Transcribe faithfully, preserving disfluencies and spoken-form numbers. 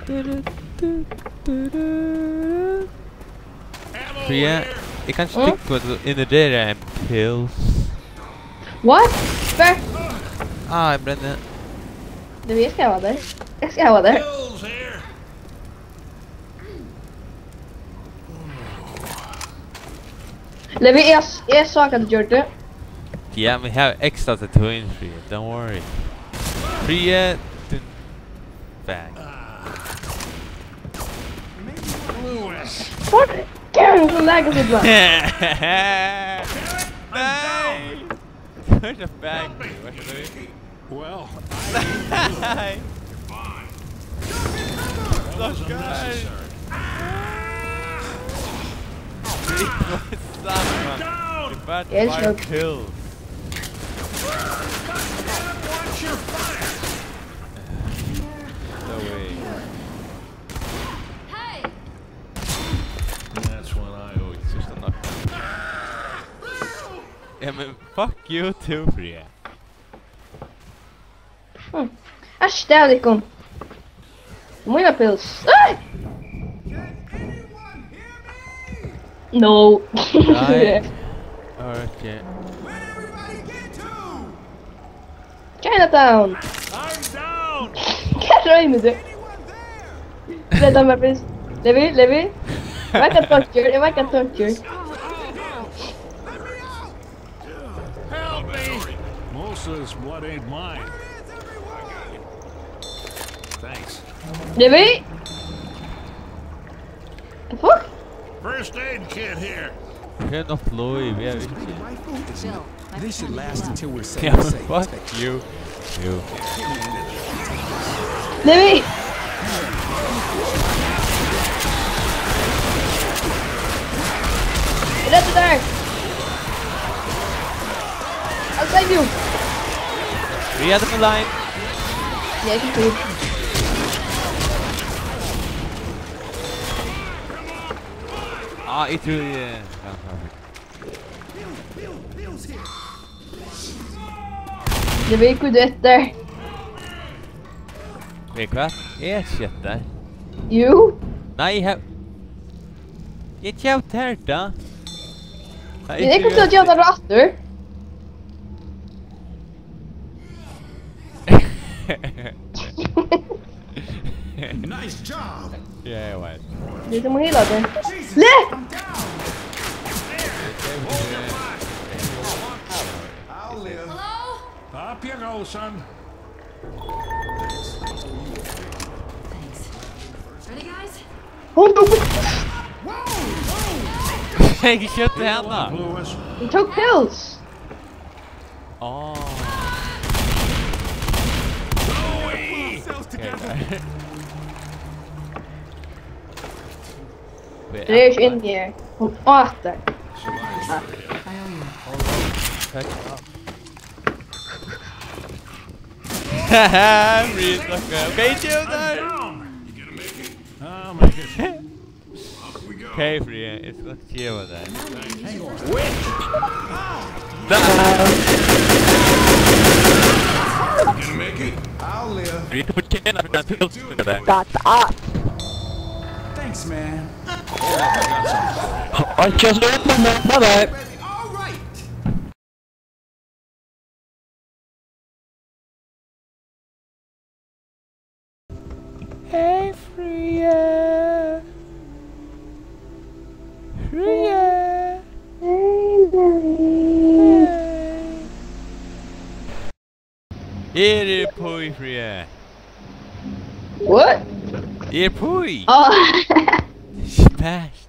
Du, du, du, du, du. Fríða, eg kann ikki tykka at tú ignorerar ein pils. What? Hvar? Ah, eg brenni. Du, eg skal hava tær. Eg skal hava tær. Levi, eg, eg sá hvat tú gjørdi. Yeah, we have extra to win, Fríða. Don't worry. Fríða, du bang. What? Damn, so lag is it? Nei! Such a bag. What should I do? Well, I need you. Fine. That was unnecessary. What's up, man? Down! You're about to fire pills. Watch your fire! No way. Hey! That's when I owe you. Just a knockdown. Yeah, man, fuck you too, Fríða. Hm. Æsj, tað er tykkum. Mínar pils. Hey! No. Nei. Ok. Chinatown. I'm down. Hvat roynir tú? Lat meg fyrst. Levi, Levi. Eg veit at torture, eg veit at torture. Help me! Most of this blood ain't mine. Thanks. Levi? The fuck? First aid kit here. Her er nokk blod í, vit eru ikki. Chill. This should last until we're safe. Yeah, fuck you. You. Levi! Red there! I'll save you! We are the line. Yeah, you can do. Ah, it really, uh, Eg veit hví tú ert eftir. Veit hvat? Eg eri ikki eftir. Jú. Nei, eg havi, eg gjav tær tað. Men eg kom til at geva tær tað aftur. Nice job. Yeah, eg veit. Tú, tú má heila teg. Jesus, le! I'm down. I'll live. Hello? Up you go, son. Thanks. Ready, guys? Hold on. Whoa, whoa. Hey, you shot the hammer. Lewis. He took pills. Oh. Zoe! Okay. There's in here. Hon átar. Haha, Reed, okay. Okay, chill there. I'll make it. Okay, Fríða, eg skal geva tær. Gonna make it? I'll live. Fríða fortjenar at pilsa. Got up. Thanks, man. I just opened my, my bad. All right. Hey, Fríða. Fríða. Hey, Fríða. Hey. Eg eri uppí, Fríða. What? Eg eri uppí. Oh. Smash.